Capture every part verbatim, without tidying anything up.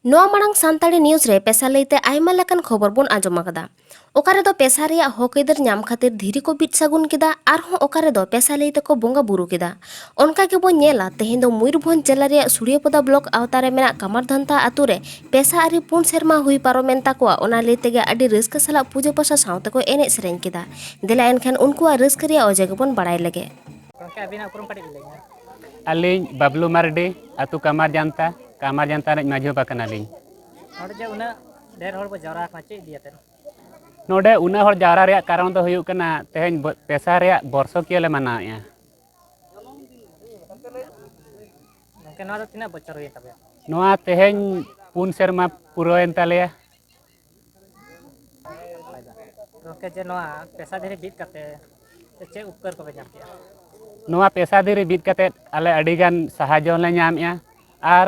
ᱱᱚᱣᱟ ᱢᱟᱲᱟᱝ ᱥᱟᱱᱛᱟᱲᱤ ᱱᱤᱭᱩᱡᱽ ᱨᱮ ᱯᱮᱥᱟ ᱞᱟᱹᱭᱛᱮ ᱟᱭᱢᱟ ᱞᱮᱠᱟᱱ ᱠᱷᱚᱵᱚᱨ ᱵᱚᱱ ᱟᱸᱡᱚᱢ ᱟᱠᱟᱫᱟ᱾ ᱚᱠᱟ ᱨᱮᱫᱚ ᱯᱮᱥᱟ ᱨᱮᱭᱟᱜ ᱦᱚᱠ ᱟᱹᱭᱫᱟᱹᱨ ᱧᱟᱢ ᱠᱷᱟᱹᱛᱤᱨ ᱫᱷᱤᱨᱤ ᱠᱚ ᱵᱤᱫ ᱥᱟᱹᱜᱩᱱ ᱠᱮᱫᱟ, ᱟᱨᱦᱚᱸ ᱚᱠᱟ ᱨᱮᱫᱚ ᱯᱮᱥᱟ ᱞᱟᱹᱭ ᱛᱮᱠᱚ ᱵᱚᱸᱜᱟ ᱵᱩᱨᱩ ᱠᱮᱫᱟ᱾ ᱚᱱᱠᱟ ᱜᱮᱵᱚᱱ ᱧᱮᱞᱟ, ᱛᱮᱦᱮᱧ ᱫᱚ ᱢᱚᱭᱩᱨᱵᱷᱚᱸᱡᱽ ᱡᱮᱞᱟ ᱨᱮᱭᱟᱜ ᱥᱩᱲᱤᱭᱟᱹᱯᱚᱫᱟ ᱵᱞᱚᱠ ᱟᱣᱛᱟ ᱨᱮ ᱢᱮᱱᱟᱜ ᱠᱟᱢᱟᱨᱫᱷᱟᱱᱛᱟ ᱟᱹᱛᱩ ᱨᱮ ᱯᱮᱥᱟ ᱟᱹᱨᱤ ᱯᱩᱱ ᱥᱮᱨᱢᱟ ᱦᱩᱭ ᱯᱟᱨᱚᱢᱮᱱ ᱛᱟᱠᱚᱣᱟ᱾ ᱚᱱᱟ ᱞᱟᱹᱭ ᱛᱮᱜᱮ ᱟᱹᱰᱤ ᱨᱟᱹᱥᱠᱟᱹ ᱥᱟᱞᱟᱜ ᱯᱩᱡᱟᱹ ᱯᱟᱥᱟ ᱥᱟᱶ ᱛᱮᱠᱚ ᱮᱱᱮᱡ ᱥᱮᱨᱮᱧ ᱠᱮᱫᱟ᱾ ᱫᱮᱞᱟ ᱮᱱᱠᱷᱟᱱ ᱩᱱᱠᱩᱣᱟᱜ ᱨᱟᱹᱥᱠᱟᱹ ᱨᱮᱭᱟᱜ ᱚᱡᱮ ᱜᱮᱵᱚᱱ ᱵᱟᱲᱟᱭ ᱞᱮᱜᱮ᱾ ᱜᱚᱢᱠᱮ, ᱟᱹᱵᱤᱱᱟᱜ ᱩᱯᱨᱩᱢ ᱠᱟᱹᱴᱤᱡ ᱵᱤᱱ ᱞᱟᱹᱭᱟ? ᱟᱹᱞᱤᱧ ᱵᱟᱵᱞᱩ ᱢᱟᱨᱰᱤ, ᱟᱹᱛᱩ ᱠᱟᱢᱟᱨ ᱡᱟᱱᱛᱟ, ᱠᱟᱢᱟᱨ ᱡᱟᱱᱛᱟ ᱨᱤᱱᱤᱡ ᱢᱟᱹᱡᱷᱤ ᱵᱟᱵᱟ ᱠᱟᱱᱟᱞᱤᱧ᱾ ᱱᱚᱰᱮ ᱡᱮ ᱩᱱᱟᱹᱜ ᱰᱷᱮᱨ ᱦᱚᱲ ᱵᱚ ᱡᱟᱣᱨᱟ ᱟᱠᱟᱱᱟ, ᱪᱮᱫ ᱤᱫᱤᱭᱟᱛᱮ? ᱱᱚᱰᱮ ᱩᱱᱟᱹᱜ ᱦᱚᱲ ᱡᱟᱣᱨᱟ ᱨᱮᱭᱟᱜ ᱠᱟᱨᱚᱱ ᱫᱚ ᱦᱩᱭᱩᱜ ᱠᱟᱱᱟ, ᱛᱮᱦᱮᱧ ᱵᱚ-, ᱯᱮᱥᱟ ᱨᱮᱭᱟᱜ ᱵᱚᱨᱥᱚᱠᱤᱭᱟᱹ ᱞᱮ ᱢᱟᱱᱟᱣᱮᱫᱼᱟ᱾ ᱜᱚᱢᱠᱮ, ᱱᱚᱣᱟ ᱫᱚ ᱛᱤᱱᱟᱹᱜ ᱵᱚᱪᱷᱚᱨ ᱦᱩᱭᱮᱱ ᱛᱟᱯᱮᱭᱟ? ᱱᱚᱣᱟ ᱛᱮᱦᱮᱧ ᱯᱩᱱ ᱥᱮᱨᱢᱟ ᱯᱩᱨᱟᱹᱣᱮᱱ ᱛᱟᱞᱮᱭᱟ᱾ ᱜᱚᱢᱠᱮ, ᱡᱮ ᱱᱚᱣᱟ ᱯᱮᱥᱟ ᱫᱷᱤᱨᱤ ᱵᱤᱫ ᱠᱟᱛᱮ ᱪᱮᱫ ᱩᱯᱠᱟᱹᱨ ᱠᱚᱯᱮ ᱧᱟᱢ ᱠᱮᱜᱼᱟ? ᱱᱚᱣᱟ ᱯᱮᱥᱟ ᱫᱷᱤᱨᱤ ᱵᱤᱫ ᱠᱟᱛᱮ ᱟᱞᱮ ᱟᱹᱰᱤᱜᱟᱱ ᱥᱟᱦᱟᱡᱽᱡᱚ ᱞᱮ ᱧᱟᱢᱮᱜᱼᱟ, ᱟᱨ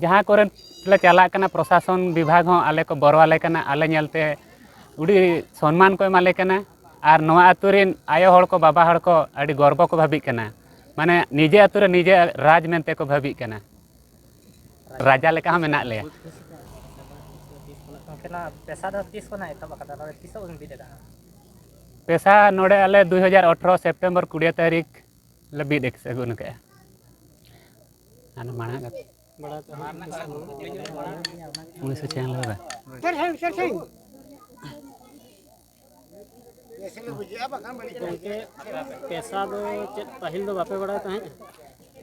ᱡᱟᱦᱟᱸ ᱠᱚᱨᱮ ᱞᱮ ᱪᱟᱞᱟᱜ ᱠᱟᱱᱟ, ᱯᱨᱚᱥᱟᱥᱚᱱ ᱵᱤᱵᱷᱟᱜᱽ ᱦᱚᱸ ᱟᱞᱮ ᱠᱚ ᱵᱚᱨᱚ ᱟᱞᱮ ᱠᱟᱱᱟ, ᱟᱞᱮ ᱧᱮᱞᱛᱮ ᱟᱹᱰᱤ ᱥᱚᱱᱢᱟᱱ ᱠᱚ ᱮᱢᱟᱞᱮ ᱠᱟᱱᱟ᱾ ᱟᱨ ᱱᱚᱣᱟ ᱟᱹᱛᱩ ᱨᱮᱱ ᱟᱭᱳ ᱦᱚᱲ ᱠᱚ, ᱵᱟᱵᱟ ᱦᱚᱲ ᱠᱚ ᱟᱹᱰᱤ ᱜᱚᱨᱵᱚ ᱠᱚ ᱵᱷᱟᱹᱵᱤᱜ ᱠᱟᱱᱟ, ᱢᱟᱱᱮ ᱱᱤᱡᱮ ᱟᱹᱛᱩ ᱨᱮ ᱱᱤᱡᱮ ᱨᱟᱡᱽ ᱢᱮᱱᱛᱮ ᱠᱚ ᱵᱷᱟᱹᱵᱤᱜ ᱠᱟᱱᱟ᱾ ᱨᱟᱡᱟ ᱞᱮᱠᱟ ᱦᱚᱸ ᱢᱮᱱᱟᱜ ᱞᱮᱭᱟ᱾ ᱜᱚᱢᱠᱮ, ᱱᱚᱣᱟ ᱯᱮᱥᱟ ᱫᱚ ᱛᱤᱥ ᱠᱷᱚᱱᱟᱜ ᱮᱛᱚᱦᱚᱵ ᱟᱠᱟᱫᱟ? ᱱᱚᱰᱮ ᱛᱤᱥᱚᱜ ᱵᱤᱱ ᱵᱤᱫ ᱟᱠᱟᱫᱟ? ᱯᱮᱥᱟ ᱱᱚᱰᱮ ᱟᱞᱮ ᱫᱩᱭ ᱦᱟᱡᱟᱨ ᱟᱴᱷᱨᱚ ᱥᱮᱯᱴᱮᱢᱵᱚᱨ ᱠᱩᱲᱤ ᱛᱟᱹᱨᱤᱠᱷ ᱞᱮ ᱵᱤᱫ ᱮᱠ-, ᱟᱹᱜᱩ ᱟᱠᱟᱫᱼᱟ᱾ ᱦᱟᱱᱟ ᱢᱟᱲᱟᱝ ᱠᱟᱛᱮ᱾ ᱩᱱᱤᱥᱥᱚ ᱪᱷᱤᱭᱟᱱᱚᱵᱵᱳᱭ᱾ ᱜᱚᱢᱠᱮ, ᱯᱮᱥᱟ ᱫᱚ ᱪᱮᱫ ᱯᱟᱹᱦᱤᱞ ᱫᱚ ᱵᱟᱯᱮ ᱵᱟᱲᱟᱭ ᱛᱟᱦᱮᱸᱫ?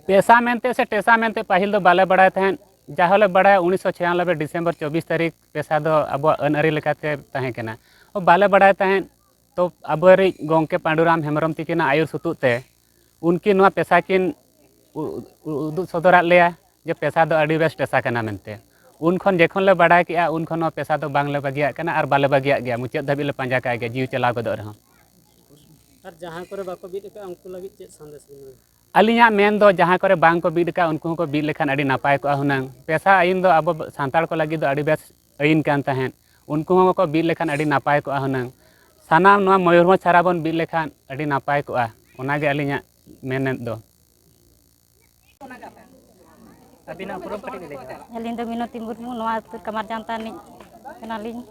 ᱯᱮᱥᱟ ᱢᱮᱱᱛᱮ ᱥᱮ ᱴᱮᱥᱟ ᱢᱮᱱᱛᱮ ᱯᱟᱹᱦᱤᱞ ᱫᱚ ᱵᱟᱞᱮ ᱵᱟᱲᱟᱭ ᱛᱟᱦᱮᱸᱫ᱾ ᱡᱟᱦᱟᱸ ᱞᱮ ᱵᱟᱲᱟᱭᱟ, ᱩᱱᱤᱥᱥᱚ ᱪᱷᱤᱭᱟᱱᱚᱵᱵᱳᱭ ᱰᱤᱥᱮᱢᱵᱚᱨ ᱪᱚᱵᱵᱤᱥ ᱛᱟᱹᱨᱤᱠᱷ ᱯᱮᱥᱟ ᱫᱚ ᱟᱵᱚᱣᱟᱜ ᱟᱹᱱ ᱟᱹᱨᱤ ᱞᱮᱠᱟᱛᱮ ᱛᱟᱦᱮᱸ ᱠᱟᱱᱟ᱾ ᱵᱟᱞᱮ ᱵᱟᱲᱟᱭ ᱛᱟᱦᱮᱸᱫ᱾ ᱛᱚ ᱟᱵᱚᱨᱤᱡ ᱜᱚᱢᱠᱮ ᱯᱟᱸᱰᱩᱨᱟᱢ ᱦᱮᱢᱵᱨᱚᱢ ᱛᱤᱠᱤᱱᱟᱜ ᱟᱹᱭᱩᱨ ᱥᱩᱛᱩᱜ ᱛᱮ ᱩᱱᱠᱤᱱ ᱱᱚᱣᱟ ᱯᱮᱥᱟ ᱠᱤᱱ ᱩ-, ᱩ-, ᱩᱫᱩᱜ ᱥᱚᱫᱚᱨᱟᱫ ᱞᱮᱭᱟ ᱡᱮ ᱯᱮᱥᱟ ᱫᱚ ᱟᱹᱰᱤ ᱵᱮᱥ ᱯᱮᱥᱟ ᱠᱟᱱᱟ ᱢᱮᱱᱛᱮ᱾ ᱩᱱ ᱠᱷᱚᱱ ᱡᱚᱠᱷᱚᱱ ᱞᱮ ᱵᱟᱲᱟᱭ ᱠᱮᱜᱼᱟ, ᱩᱱ ᱠᱷᱚᱱ ᱱᱚᱣᱟ ᱯᱮᱥᱟ ᱫᱚ ᱵᱟᱝᱞᱮ ᱵᱟᱹᱜᱤᱭᱟᱜ ᱠᱟᱱᱟ ᱟᱨ ᱵᱟᱞᱮ ᱵᱟᱹᱜᱤᱭᱟᱜ ᱜᱮᱭᱟ, ᱢᱩᱪᱟᱹᱫ ᱫᱷᱟᱹᱵᱤᱡ ᱞᱮ ᱯᱟᱸᱡᱟ ᱠᱟᱜ ᱜᱮᱭᱟ, ᱡᱤᱣᱤ ᱪᱟᱞᱟᱣ ᱜᱚᱫᱚᱜ ᱨᱮᱦᱚᱸ᱾ ᱟᱨ ᱡᱟᱦᱟᱸ ᱠᱚᱨᱮ ᱵᱟᱠᱚ ᱵᱤᱫ ᱟᱠᱟᱫᱼᱟ, ᱩᱱᱠᱩ ᱞᱟᱹᱜᱤᱫ ᱪᱮᱫ ᱥᱟᱸᱫᱮᱥ ᱵᱤᱱ ᱮᱢᱟ? ᱟᱹᱞᱤᱧᱟᱜ ᱢᱮᱱ ᱫᱚ, ᱡᱟᱦᱟᱸ ᱠᱚᱨᱮ ᱵᱟᱝ ᱠᱚ ᱵᱤᱫ ᱟᱠᱟᱫ, ᱩᱱᱠᱩ ᱦᱚᱸᱠᱚ ᱵᱤᱫ ᱞᱮᱠᱷᱟᱱ ᱟᱹᱰᱤ ᱱᱟᱯᱟᱭ ᱠᱚᱜᱼᱟ ᱦᱩᱱᱟᱹᱝ᱾ ᱯᱮᱥᱟ ᱟᱹᱭᱤᱱ ᱫᱚ ᱟᱵᱚ ᱥᱟᱱᱛᱟᱲ ᱠᱚ ᱞᱟᱹᱜᱤᱫ ᱫᱚ ᱟᱹᱰᱤ ᱵᱮᱥ ᱟᱹᱭᱤᱱ ᱠᱟᱱ ᱛᱟᱦᱮᱸᱫ, ᱩᱱᱠᱩ ᱦᱚᱸ ᱠᱚ ᱵᱤᱫ ᱞᱮᱠᱷᱟᱱ ᱟᱹᱰᱤ ᱱᱟᱯᱟᱭ ᱠᱚᱜᱼᱟ ᱦᱩᱱᱟᱹᱝ᱾ ᱥᱟᱱᱟᱢ ᱱᱚᱣᱟ ᱢᱚᱭᱩᱨᱵᱷᱚᱸᱡᱽ ᱪᱷᱟᱨᱟ ᱵᱚᱱ ᱵᱤᱫ ᱞᱮᱠᱷᱟᱱ ᱟᱹᱰᱤ ᱱᱟᱯᱟᱭ ᱠᱚᱜᱼᱟ, ᱚᱱᱟᱜᱮ ᱟᱹᱞᱤᱧᱟᱜ ᱢᱮᱱᱮᱫ ᱫᱚ᱾ ᱟᱹᱵᱤᱱᱟᱜ ᱩᱯᱨᱩᱢ ᱠᱟᱹᱴᱤᱡ ᱵᱤᱱ ᱞᱟᱹᱭ ᱧᱚᱜᱟ? ᱟᱹᱞᱤᱧ ᱫᱚ ᱢᱤᱱᱚᱛᱤ ᱢᱩᱨᱢᱩ, ᱱᱚᱣᱟ ᱟᱹᱛᱩ ᱠᱟᱢᱟᱨ ᱡᱟᱱᱛᱟ ᱨᱤᱱᱤᱡ ᱠᱟᱱᱟᱞᱤᱧ᱾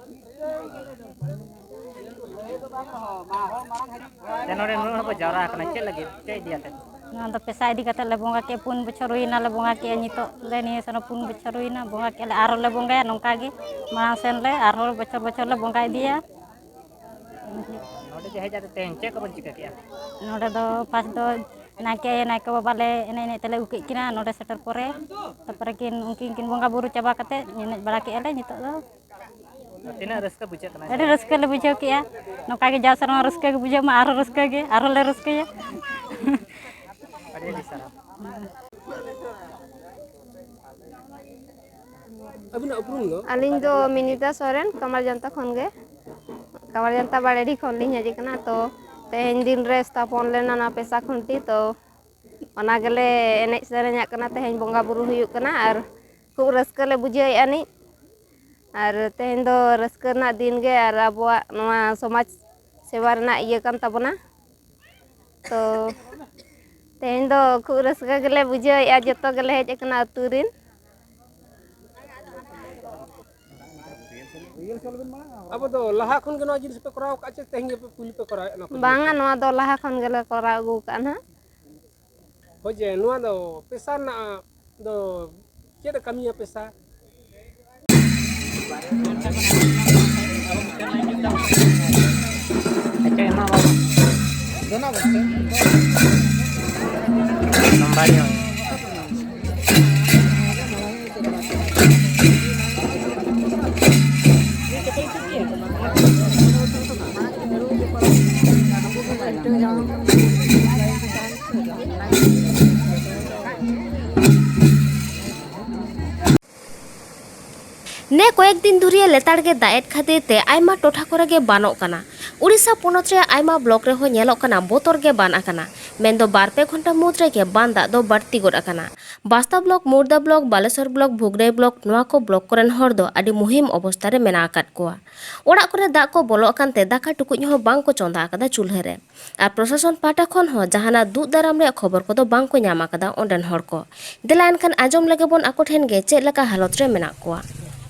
ᱛᱮ ᱱᱚᱰᱮ ᱱᱩᱱᱟᱹᱜ ᱦᱚᱲ ᱠᱚ ᱡᱟᱣᱨᱟ ᱟᱠᱟᱱᱟ, ᱪᱮᱫ ᱞᱟᱹᱜᱤᱫ, ᱪᱮᱫ ᱤᱫᱤ ᱟᱛᱮ? ᱱᱚᱣᱟ ᱫᱚ ᱯᱮᱥᱟ ᱤᱫᱤ ᱠᱟᱛᱮ ᱞᱮ ᱵᱚᱸᱜᱟ ᱠᱮᱫ, ᱯᱩᱱ ᱵᱚᱪᱷᱚᱨ ᱦᱩᱭᱱᱟ ᱞᱮ ᱵᱚᱸᱜᱟ ᱠᱮᱫᱼᱟ, ᱱᱤᱛᱚᱜ ᱞᱮ ᱱᱤᱭᱟᱹ ᱥᱮᱨᱢᱟ ᱯᱩᱱ ᱵᱚᱪᱷᱚᱨ ᱦᱩᱭᱱᱟ ᱵᱚᱸᱜᱟ ᱠᱮᱫᱼᱟ ᱞᱮ, ᱟᱨᱦᱚᱸ ᱞᱮ ᱵᱚᱸᱜᱟᱭᱟ ᱱᱚᱝᱠᱟ ᱜᱮ ᱢᱟᱲᱟᱝ ᱥᱮᱱ ᱞᱮ, ᱟᱨᱦᱚᱸ ᱵᱚᱪᱷᱚᱨ ᱵᱚᱪᱷᱚᱨ ᱞᱮ ᱵᱚᱸᱜᱟ ᱤᱫᱤᱭᱟ᱾ ᱱᱚᱰᱮ ᱡᱮ ᱦᱮᱡ ᱠᱟᱛᱮ ᱛᱮᱦᱮᱧ ᱪᱮᱫ ᱠᱚᱵᱚᱱ ᱪᱤᱠᱟᱹ ᱠᱮᱫᱼᱟ? ᱱᱚᱰᱮ ᱫᱚ ᱯᱷᱟᱥᱴ ᱫᱚ ᱱᱟᱭᱠᱮ ᱟᱭᱳ, ᱱᱟᱭᱠᱮ ᱵᱟᱵᱟ ᱞᱮ ᱮᱱᱮᱡ ᱮᱱᱮᱡ ᱛᱮᱞᱮ ᱟᱹᱜᱩ ᱠᱮᱫ ᱠᱤᱱᱟ ᱱᱚᱰᱮ ᱥᱮᱴᱮᱨ ᱯᱚᱨᱮ, ᱛᱟᱨᱯᱚᱨᱮ ᱠᱤᱱ, ᱩᱱᱠᱤᱱ ᱠᱤᱱ ᱵᱚᱸᱜᱟ ᱵᱩᱨᱩ ᱪᱟᱵᱟ ᱠᱟᱛᱮ ᱮᱱᱮᱡ ᱵᱟᱲᱟ ᱠᱮᱫᱼᱟ ᱞᱮ᱾ ᱱᱤᱛᱚᱜ ᱫᱚ ᱛᱤᱱᱟᱹᱜ ᱨᱟᱹᱥᱠᱟᱹ ᱵᱩᱡᱷᱟᱹᱜ ᱠᱟᱱᱟ? ᱟᱹᱰᱤ ᱨᱟᱹᱥᱠᱟᱹ ᱞᱮ ᱵᱩᱡᱷᱟᱹᱣ ᱠᱮᱫᱼᱟ᱾ ᱱᱚᱝᱠᱟ ᱜᱮ ᱡᱟᱣ ᱥᱮᱨᱢᱟ ᱨᱟᱹᱥᱠᱟᱹ ᱜᱮ ᱵᱩᱡᱷᱟᱹᱜ ᱢᱟ, ᱟᱨᱦᱚᱸ ᱨᱟᱹᱥᱠᱟᱹ ᱜᱮ, ᱟᱨᱦᱚᱸ ᱞᱮ ᱨᱟᱹᱥᱠᱟᱹᱭᱟ᱾ ᱟᱹᱰᱤ ᱟᱹᱰᱤ ᱥᱟᱨᱦᱟᱣ᱾ ᱟᱹᱵᱤᱱᱟᱜ ᱩᱯᱨᱩᱢ ᱫᱚ? ᱟᱹᱞᱤᱧ ᱫᱚ ᱢᱤᱱᱤᱛᱟ ᱥᱚᱨᱮᱱ, ᱠᱟᱢᱟᱨ ᱡᱟᱱᱛᱟ ᱠᱷᱚᱱ ᱜᱮ, ᱠᱟᱢᱟᱨ ᱡᱟᱱᱛᱟ ᱵᱟᱲᱮᱰᱤ ᱠᱷᱚᱱ ᱞᱤᱧ ᱦᱮᱡ ᱟᱠᱟᱱᱟ᱾ ᱛᱚ ᱛᱮᱦᱮᱧ ᱫᱤᱱ ᱨᱮ ᱥᱛᱷᱟᱯᱚᱱ ᱞᱮᱱᱟ ᱱᱚᱣᱟ ᱯᱮᱥᱟ ᱠᱷᱩᱱᱴᱤ, ᱛᱚ ᱚᱱᱟ ᱜᱮᱞᱮ ᱮᱱᱮᱡ ᱥᱮᱨᱮᱧᱟᱜ ᱠᱟᱱᱟ, ᱛᱮᱦᱮᱧ ᱵᱚᱸᱜᱟ ᱵᱩᱨᱩ ᱦᱩᱭᱩᱜ ᱠᱟᱱᱟ ᱟᱨ ᱠᱷᱩᱵ ᱨᱟᱹᱥᱠᱟᱹ ᱞᱮ ᱵᱩᱡᱷᱟᱹᱣᱮᱫᱼᱟ ᱱᱤᱡ᱾ ᱟᱨ ᱛᱮᱦᱮᱧ ᱫᱚ ᱨᱟᱹᱥᱠᱟᱹ ᱨᱮᱱᱟᱜ ᱫᱤᱱ ᱜᱮ ᱟᱨ ᱟᱵᱚᱣᱟᱜ ᱱᱚᱣᱟ ᱥᱚᱢᱟᱡᱽ ᱥᱮᱵᱟ ᱨᱮᱱᱟᱜ ᱤᱭᱟᱹ ᱠᱟᱱ ᱛᱟᱵᱚᱱᱟ᱾ ᱛᱚ ᱛᱮᱦᱮᱧ ᱫᱚ ᱠᱷᱩᱵ ᱨᱟᱹᱥᱠᱟᱹ ᱜᱮᱞᱮ ᱵᱩᱡᱷᱟᱹᱣᱮᱫᱼᱟ, ᱡᱚᱛᱚ ᱜᱮᱞᱮ ᱦᱮᱡ ᱟᱠᱟᱱᱟ ᱟᱹᱛᱩ ᱨᱮᱱ᱾ ᱟᱵᱚ ᱫᱚ ᱞᱟᱦᱟ ᱠᱷᱚᱱ ᱜᱮ ᱱᱚᱣᱟ ᱡᱤᱱᱤᱥ ᱯᱮ ᱠᱚᱨᱟᱣ ᱟᱠᱟᱫ ᱪᱮ ᱛᱮᱦᱮᱧ ᱜᱮᱯᱮ ᱯᱩᱭᱞᱩ ᱯᱮ ᱠᱚᱨᱟᱣᱮᱫᱼᱟ ᱱᱚᱣᱟ ᱠᱚ ᱵᱟᱝᱟ, ᱡᱤᱱᱤᱥ? ᱱᱚᱣᱟ ᱫᱚ ᱞᱟᱦᱟ ᱠᱷᱚᱱ ᱜᱮᱞᱮ ᱠᱚᱨᱟᱣ ᱟᱹᱜᱩ ᱟᱠᱟᱫᱼᱟ ᱱᱟᱦᱟᱜ᱾ ᱦᱳᱭ ᱡᱮ, ᱱᱚᱣᱟ ᱫᱚ ᱯᱮᱥᱟ ᱨᱮᱱᱟᱜ ᱫᱚ ᱪᱮᱫ ᱮ ᱠᱟᱹᱢᱤᱭᱟ ᱯᱮᱥᱟ? ᱟᱪᱪᱷᱟ, ᱮᱢᱟ ᱵᱟᱵᱚᱱ᱾ ᱫᱚᱱᱟ ᱵᱚᱱ ᱥᱮ᱾ ᱱᱟᱢᱵᱟᱨᱤᱭᱟᱹ᱾ ᱱᱮ ᱠᱚᱭᱮᱠ ᱫᱤᱱ ᱫᱷᱩᱨᱤᱭᱟᱹ ᱞᱮᱛᱟᱲ ᱜᱮ ᱫᱟᱜ ᱮᱫ ᱠᱷᱟᱹᱛᱤᱨ ᱛᱮ ᱟᱭᱢᱟ ᱴᱚᱴᱷᱟ ᱠᱚᱨᱮ ᱜᱮ ᱵᱟᱱᱚᱜ ᱠᱟᱱᱟ᱾ ᱩᱲᱤᱥᱥᱟ ᱯᱚᱱᱚᱛ ᱨᱮ ᱟᱭᱢᱟ ᱵᱞᱚᱠ ᱨᱮᱦᱚᱸ ᱧᱮᱞᱚᱜ ᱠᱟᱱᱟ ᱵᱚᱛᱚᱨ ᱜᱮ ᱵᱟᱱ ᱟᱠᱟᱱᱟ᱾ ᱢᱮᱱᱫᱚ ᱵᱟᱨ ᱯᱮ ᱜᱷᱚᱱᱴᱟ ᱢᱩᱫᱽ ᱨᱮᱜᱮ ᱵᱟᱱ ᱫᱟᱜ ᱫᱚ ᱵᱟᱹᱲᱛᱤ ᱜᱚᱫ ᱟᱠᱟᱱᱟ᱾ Basta block, Murda block, Balasore block, Bhograi block, ᱱᱚᱣᱟ ᱠᱚ ᱵᱞᱚᱠ ᱠᱚᱨᱮᱱ ᱦᱚᱲ ᱫᱚ ᱟᱹᱰᱤ ᱢᱩᱦᱤᱢ ᱚᱵᱚᱥᱛᱟ ᱨᱮ ᱢᱮᱱᱟᱜ ᱟᱠᱟᱫ ᱠᱚᱣᱟ᱾ ᱚᱲᱟᱜ ᱠᱚᱨᱮ ᱫᱟᱜ ᱠᱚ ᱵᱚᱞᱚᱜ ᱠᱟᱱᱛᱮ ᱫᱟᱠᱟ ᱴᱩᱠᱩᱡ ᱦᱚᱸ ᱵᱟᱝ ᱠᱚ ᱪᱚᱸᱫᱟ ᱟᱠᱟᱫᱟ ᱪᱩᱞᱦᱟᱹ ᱨᱮ᱾ ᱟᱨ ᱯᱨᱚᱥᱟᱥᱚᱱ ᱯᱟᱦᱴᱟ ᱠᱷᱚᱱ ᱦᱚᱸ ᱡᱟᱦᱟᱱᱟᱜ ᱫᱩᱜ ᱫᱟᱨᱟᱢ ᱨᱮᱭᱟᱜ ᱠᱷᱚᱵᱚᱨ ᱠᱚᱫᱚ ᱵᱟᱝ ᱠᱚ ᱧᱟᱢ ᱟᱠᱟᱫᱟ ᱚᱸᱰᱮᱱ ᱦᱚᱲ ᱠᱚ᱾ ᱫᱮᱞᱟ ᱮᱱᱠᱷᱟᱱ ᱟᱸᱡᱚᱢ ᱞᱮᱜᱮ ᱵᱚᱱ ᱟᱠᱚ ᱴᱷᱮᱱ ᱜᱮ ᱪᱮᱫ ᱞᱮᱠᱟ ᱦᱟᱞᱚᱛ ᱨᱮ ᱢᱮᱱᱟᱜ ᱠᱚᱣᱟ᱾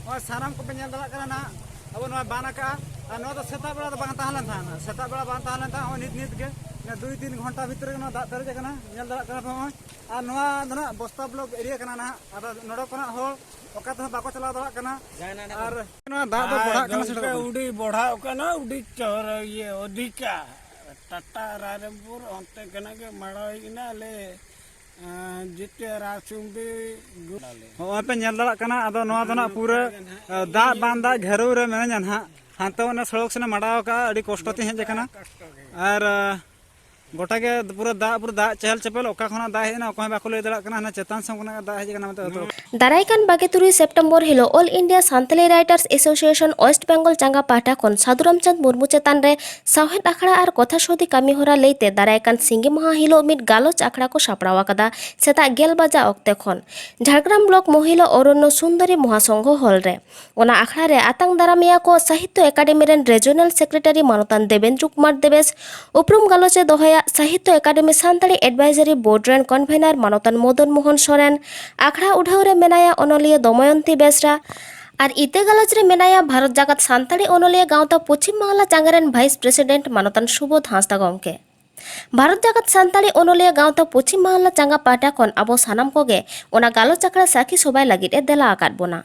ᱱᱚᱜᱼᱚᱭ ᱥᱟᱱᱟᱢ ᱠᱚᱯᱮ ᱧᱮᱞ ᱫᱟᱲᱮᱭᱟᱜ ᱠᱟᱱᱟ ᱱᱟᱦᱟᱜ, ᱟᱵᱚ ᱱᱚᱣᱟ ᱵᱟᱱ ᱟᱠᱟᱜᱼᱟ᱾ ᱟᱨ ᱱᱚᱣᱟ ᱫᱚ ᱥᱮᱛᱟᱜ ᱵᱮᱲᱟ ᱫᱚ ᱵᱟᱝ ᱛᱟᱦᱮᱸ ᱞᱮᱱ ᱛᱟᱦᱮᱸᱫ, ᱥᱮᱛᱟᱜ ᱵᱮᱲᱟ ᱵᱟᱝ ᱛᱟᱦᱮᱸ ᱞᱮᱱ ᱛᱟᱦᱮᱸᱫ, ᱱᱚᱜᱼᱚᱭ ᱱᱤᱛ ᱱᱤᱛ ᱜᱮ ᱱᱚᱣᱟ ᱫᱩᱭ ᱛᱤᱱ ᱜᱷᱚᱱᱴᱟ ᱵᱷᱤᱛᱨᱤ ᱨᱮᱜᱮ ᱱᱚᱣᱟ ᱫᱟᱜ ᱯᱮᱨᱮᱡ ᱟᱠᱟᱱᱟ, ᱧᱮᱞ ᱫᱟᱲᱮᱭᱟᱜ ᱠᱟᱱᱟ ᱯᱮ ᱱᱚᱜᱼᱚᱭ᱾ ᱟᱨ ᱱᱚᱣᱟ ᱫᱚ ᱱᱟᱦᱟᱜ ᱵᱚᱥᱛᱟ ᱵᱞᱚᱠ ᱮᱨᱤᱭᱟ ᱠᱟᱱᱟ ᱱᱟᱦᱟᱜ, ᱟᱫᱚ ᱱᱚᱰᱮ ᱠᱷᱚᱱᱟᱜ ᱦᱚᱲ ᱚᱠᱟ ᱛᱮᱦᱚᱸ ᱵᱟᱠᱚ ᱪᱟᱞᱟᱣ ᱫᱟᱲᱮᱭᱟᱜ ᱠᱟᱱᱟ᱾ ᱟᱨ ᱱᱚᱣᱟ ᱫᱟᱜ ᱫᱚ ᱟᱨ ᱵᱚᱲᱦᱟᱜ ᱠᱟᱱᱟ ᱜᱚᱢᱠᱮ, ᱥᱮ ᱪᱮᱫ? ᱩᱰᱤ ᱵᱚᱲᱦᱟᱣ ᱠᱟᱱᱟ, ᱩᱰᱤ ᱪᱚᱦᱚᱨ ᱤᱭᱟᱹ ᱚᱫᱷᱤᱠᱟ ᱴᱟᱴᱟ ᱨᱟᱭᱨᱚᱝᱯᱩᱨ ᱚᱱᱛᱮ ᱠᱷᱚᱱᱟᱜ ᱜᱮ ᱢᱟᱲᱟᱣ ᱦᱮᱡ ᱮᱱᱟ ᱟᱞᱮ, ᱟᱸ, ᱡᱤᱛᱭᱟ ᱨᱟᱥᱩᱢᱵᱤ ᱜᱩ-, ᱱᱚᱜᱼᱚᱭ ᱯᱮ ᱧᱮᱞ ᱫᱟᱲᱮᱭᱟᱜ ᱠᱟᱱᱟ, ᱟᱫᱚ ᱱᱚᱣᱟ ᱫᱚ ᱱᱟᱜ ᱯᱩᱨᱟᱹ, ᱟᱸ, ᱫᱟᱜ ᱵᱟᱝ ᱫᱟᱜ ᱜᱷᱮᱨᱟᱣ ᱨᱮ ᱢᱮᱱᱟᱧᱟ ᱱᱟᱦᱟᱜ᱾ ᱦᱟᱱᱛᱮ ᱚᱱᱮ ᱥᱚᱲᱚᱠ ᱥᱮᱱᱮ ᱢᱟᱰᱟᱣ ᱟᱠᱟᱫᱼᱟ, ᱟᱹᱰᱤ ᱠᱚᱥᱴᱚ ᱛᱤᱧ ᱦᱮᱡ ᱟᱠᱟᱱᱟ᱾ ᱟᱨ, ᱟᱸ, ᱜᱚᱴᱟ ᱜᱮ ᱯᱩᱨᱟᱹ ᱫᱟᱜ, ᱯᱩᱨᱟᱹ ᱫᱟᱜ ᱪᱮᱦᱮᱞ ᱪᱮᱯᱮᱞ, ᱚᱠᱟ ᱠᱷᱚᱱᱟᱜ ᱫᱟᱜ ᱦᱮᱡ ᱮᱱᱟ ᱚᱠᱚᱭ ᱦᱚᱸ ᱵᱟᱠᱚ ᱞᱟᱹᱭ ᱫᱟᱲᱮᱭᱟᱜ ᱠᱟᱱᱟ, ᱦᱟᱱᱟ ᱪᱮᱛᱟᱱ ᱥᱮᱱ ᱠᱷᱚᱱᱟᱜ ᱫᱟᱜ ᱦᱮᱡ ᱟᱠᱟᱱᱟ ᱢᱮᱱᱛᱮ ᱡᱚᱛᱚ᱾ ᱫᱟᱨᱟᱭ ᱠᱟᱱ ᱵᱟᱜᱮ ᱛᱩᱨᱩᱭ ᱥᱮᱯᱴᱮᱢᱵᱚᱨ ᱦᱤᱞᱳᱜ All India Santali Writers Association West Bengal ᱪᱟᱸᱜᱟ ᱯᱟᱦᱴᱟ ᱠᱷᱚᱱ ᱥᱟᱹᱫᱷᱩ ᱨᱟᱢᱪᱟᱸᱫᱽ ᱢᱩᱨᱢᱩ ᱪᱮᱛᱟᱱ ᱨᱮ ᱥᱟᱶᱦᱮᱫ ᱟᱠᱷᱲᱟ ᱟᱨ ᱠᱚᱛᱷᱟ ᱥᱳᱫᱷᱤ ᱠᱟᱹᱢᱤ ᱦᱚᱨᱟ ᱞᱟᱹᱭᱛᱮ ᱫᱟᱨᱟᱭ ᱠᱟᱱ ᱥᱤᱸᱜᱤ ᱢᱟᱦᱟ ᱦᱤᱞᱳᱜ ᱢᱤᱫ ᱜᱟᱞᱚᱪ ᱟᱠᱷᱲᱟ ᱠᱚ ᱥᱟᱯᱲᱟᱣ ᱟᱠᱟᱫᱟ ᱥᱮᱛᱟᱜ ᱜᱮᱞ ᱵᱟᱡᱟ ᱚᱠᱛᱮ ᱠᱷᱚᱱ᱾ ᱡᱷᱟᱲᱜᱨᱟᱢ ᱵᱞᱚᱠ ᱢᱚᱦᱤᱞᱟ ᱚᱨᱚᱱᱱᱚ ᱥᱩᱱᱫᱚᱨᱤ ᱢᱚᱦᱟᱥᱚᱝᱜᱷᱚ ᱦᱚᱞ ᱨᱮ᱾ ᱚᱱᱟ ᱟᱠᱷᱲᱟ ᱨᱮ ᱟᱛᱟᱝ ᱫᱟᱨᱟᱢᱤᱭᱟ ᱠᱚ ᱥᱟᱦᱤᱛᱭᱚ ᱮᱠᱟᱰᱮᱢᱤ ᱨᱮᱱ ᱨᱮᱡᱚᱱᱟᱞ ᱥᱮᱠᱨᱮᱴᱟᱨᱤ ᱢᱟᱱᱚᱛᱟᱱ ᱫᱮᱵᱮᱱᱫᱨᱚ ᱠᱩᱢᱟᱨ ᱫᱮᱵᱮᱥ, ᱩᱯᱨᱩᱢ ᱜᱟᱞᱚᱪ ᱮ ᱫᱚᱦᱚᱭᱟ ᱥᱟᱦᱤᱛᱭᱚ ᱮᱠᱟᱰᱮᱢᱤ ᱥᱟᱱᱛᱟᱲᱤ ᱮᱰᱵᱟᱭᱡᱟᱨᱤ ᱵᱳᱨᱰ ᱨᱮᱱ ᱠᱚᱱᱵᱷᱮᱱᱟᱨ ᱢᱟᱱᱚᱛᱟᱱ ᱢᱚᱫᱚᱱ ᱢᱳᱦᱚᱱ ᱥᱚᱨᱮᱱ, ᱟᱠᱷᱲᱟ ᱩᱰᱷᱟᱹᱣ ᱨᱮ ᱢᱮᱱᱟᱭᱟ ᱚᱱᱚᱞᱤᱭᱟᱹ ᱫᱚᱢᱚᱭᱚᱱᱛᱤ ᱵᱮᱥᱨᱟ, ᱟᱨ ᱤᱛᱟᱹ ᱜᱟᱞᱚᱪ ᱨᱮ ᱢᱮᱱᱟᱭᱟ ᱵᱷᱟᱨᱚᱛ ᱡᱟᱠᱟᱛ ᱥᱟᱱᱛᱟᱲᱤ ᱚᱱᱚᱞᱤᱭᱟᱹ ᱜᱟᱶᱛᱟ ᱯᱚᱪᱷᱤᱢ ᱵᱟᱝᱞᱟ ᱪᱟᱸᱜᱟ ᱨᱮᱱ ᱵᱷᱟᱭᱤᱥ ᱯᱨᱮᱥᱤᱰᱮᱱᱴ ᱢᱟᱱᱚᱛᱟᱱ ᱥᱩᱵᱳᱫᱷ ᱦᱟᱸᱥᱫᱟ ᱜᱚᱢᱠᱮ᱾ ᱵᱷᱟᱨᱚᱛ ᱡᱟᱠᱟᱛ ᱥᱟᱱᱛᱟᱲᱤ ᱚᱱᱚᱞᱤᱭᱟᱹ ᱜᱟᱶᱛᱟ ᱯᱚᱪᱷᱤᱢ ᱵᱟᱝᱞᱟ ᱪᱟᱸᱜᱟ ᱯᱟᱦᱴᱟ ᱠᱷᱚᱱ ᱟᱵᱚ ᱥᱟᱱᱟᱢ ᱠᱚᱜᱮ ᱚᱱᱟ ᱜᱟᱞᱚᱪ ᱟᱠᱷᱲᱟ ᱥᱟᱹᱠᱷᱤ ᱥᱚᱵᱷᱟᱭ ᱞᱟᱹᱜᱤᱫ ᱮ ᱫᱮᱞᱟ ᱟᱠᱟᱫ ᱵᱚᱱᱟ᱾